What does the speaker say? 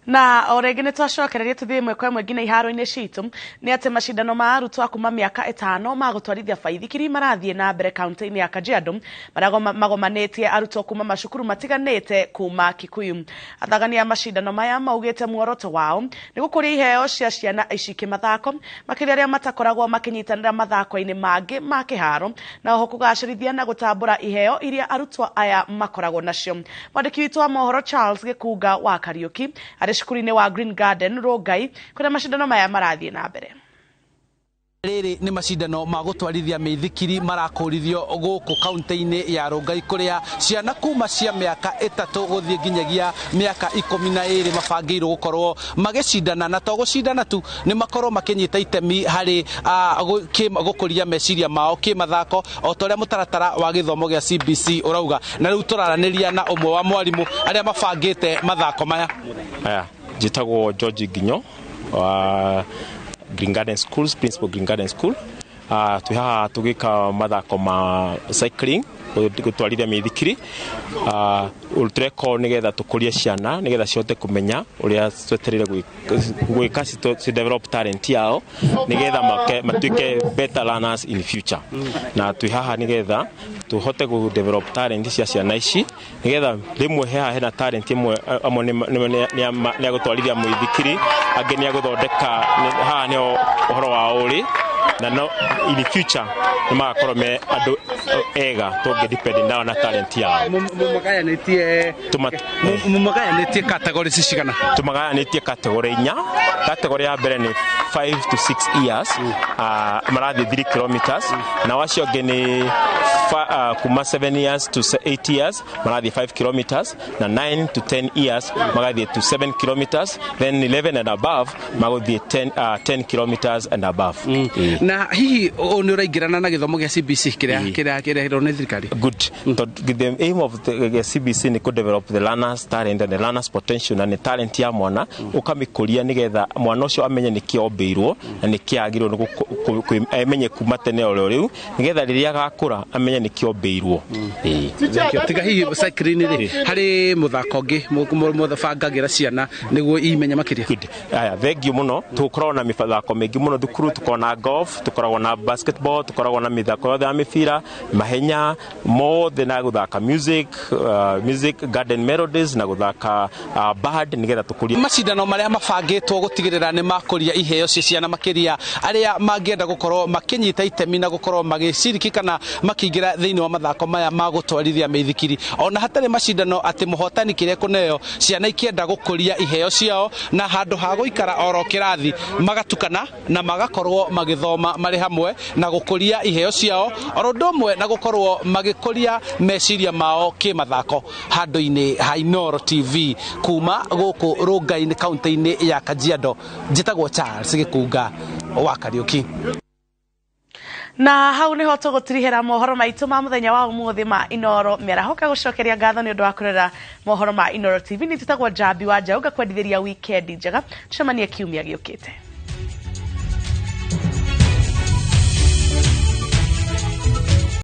Na o rĩngĩ nĩ twacokereria tũthiĩ ĩmwe kwa ĩmwe nginya iharo-inĩ citũ. Nĩ atĩ macindano ma arutwo a kuma mĩaka 5 ma gũtwarithia baithikiri marathiĩ na mbere kaunti-inĩ ya Kajiado, marĩa magomanĩtie arutwo kuma macukuru matiganĩte kuma Kikuyu. Athagania a macindano maya maugĩte muoroto wao nĩ gũkũria iheo cia ciana ici kĩmathako, makĩria arĩa matakoragwo makĩnyitanĩra mathako-inĩ mangĩ ma kĩharo, na oho kũgacĩrithia na gũtambũra iheo iria arutwo aya makoragwo nacio. Mwandĩki witũ wa mohoro Charles Gĩkunga wa Kariũki arĩ cukuru-inĩ wa Green Garden Rongai, kũrĩa macindano maya marathiĩ na mbere. Rĩrĩ nĩ macindano ma gũtwarithia mĩithikiri marakũrithio gũkũ kaunti-inĩ ya Rongai, kũrĩa ciana kuma cia mĩaka 3 gũthiĩ nginyagia mĩaka 12 mabangĩirwo gũkorwo magĩcindana. Na to gũcindana tu, nĩ makorwo makĩnyita itemi harĩ gũkũria meciria mao kĩmathako, o ta ũrĩa mũtaratara wa gĩthomo gĩa CBC ũrauga. Na rĩu tũraranĩria na ũmwe wa mwarimũ arĩa mabangĩte mathako maya. Aya, njĩtagwo George Nginyo wa Green Garden Schools, Principal Green Garden School. Twĩ haha tũgĩka mathako ma cycling, gũtwarithia mĩithikiri. Tũreka ũũ nĩgetha tũkũrie ciana, nĩgetha cihote kũmenya ũrĩa twetereire gwĩka, ci develop talent yao, nĩgetha matuĩke better learners in future. Na twĩ haha nĩgetha tũhote gũ develop talent cia ciana ici, nĩgetha rĩmwe haha hena talent ĩmwe, amwe nĩ a gũtwarithia mũithikiri, angĩ nĩ a gũthondeka, haha nĩho ũhoro wao ũrĩ, na no in the future nĩ magakorwo me andũ ega tũngĩ depend nao na talent yao. Mumagayanĩtie categories cigana? Tũmagayanĩtie category inya. Category ya mbere nĩ 5 to 6 years, marathiĩ 3 kilometers, na acio angĩ nĩ kuma 7 years to 8 years marathiĩ 5 kilometers, na 9 to 10 years magathiĩ to 7 kilometers, then 11 and above magũthiĩ 10 kilometers and above. Na hihi ũũ nĩ ũraingĩrana na gĩthomo gĩa CBC kĩrĩa kĩrehirwo nĩ thirikari? Good. The aim of the CBC nĩ kũ develop the learner's talent and the learner's potential, na nĩ talent ya mwana ũkamĩkũria nĩgetha mwana ũcio amenye nĩkĩ ombĩirwo na nĩkĩ agĩrĩirwo nĩ amenye kuma tene oro rĩu, nĩgetha rĩrĩa agakũra amenye nĩkĩ ombĩirwo. Tiga hihi cycling rĩ, harĩ mũthako ũngĩ mũbangagĩra ciana nĩguo imenye makĩria? Good. Aya, thank you mũno. Tũkoragwo na mĩthako mĩingĩ mũno thukuru, tũkoragwo na golf, tũkoragwo na basketball, tũkoragwo na mĩthako yothe ya mĩbira, mahenya mothe, na gũthaka music garden melodies, na gũthaka band, nĩgetha tũkũrie. Macindano marĩa mabangĩtwo gũtigĩrĩra nĩ makũria iheo cia ciana, makĩria arĩa mangĩenda gũkorwo makĩnyita itemi na gũkorwo magĩciriki kana makĩingĩra thĩinĩ wa mathako maya ma gũtwarithia mĩithikiri. Ona hatarĩ macindano atĩ mũhotani kĩrĩa kũneo, ciana ikĩenda gũkũria iheo ciao, na handũ ha gũikara oro kĩrathi magatukana na magakorwo magĩthoma marĩ hamwe na gũkũria iheo ciao, oro ũndũ ũmwe na gũkorwo magĩkũria meciria mao kĩmathako. Handũ-inĩ ha Inooro TV kuma gũkũ Rongai-inĩ kaunti-inĩ ya Kajiado, njĩtagwo Charles Gĩkunga wa Kariũki. Na hau niho tũgũtirihĩra mohoro maitũ ma mũthenya wa ũmũthĩ ma Inooro Mĩaraho. Gũcokeria ngatho nĩ ũndũ wa kũrora mohoro ma Inooro TV. Nĩ tũtagwo Njambi wa Njaũ, ngakwendithĩria weekend njega. Tũcemanie kiumia gĩũkĩte.